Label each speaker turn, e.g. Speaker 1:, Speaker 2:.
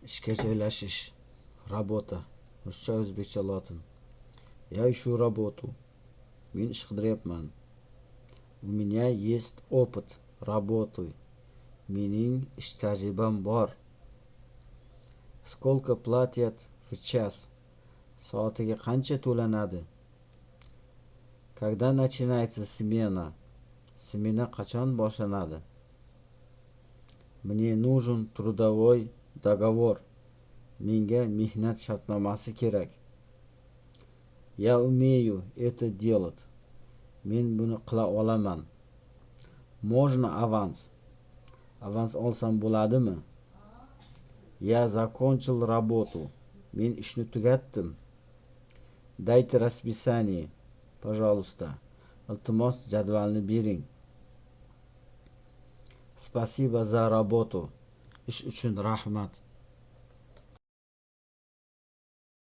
Speaker 1: Ishga joylashish. Работа. Ruscha, o'zbekcha, lotin. Я ищу работу. Men ish qidiryapman. У меня есть опыт работы. Mening ish tajribam bor. Сколько платят в час? Soatiga qancha to'lanadi? Когда начинается смена? Smena qachon boshlanadi? Мне нужен трудовой договор. Menga mehnat shartnomasi kerak. Я умею это делать. Men buni qila olaman. Можно аванс? Avans olsam bo'ladimi? Я закончил работу. Men ishni tugatdim. Дайте расписание, пожалуйста. Iltimos, jadvalni bering. Спасибо за работу. Ish uchun rahmat.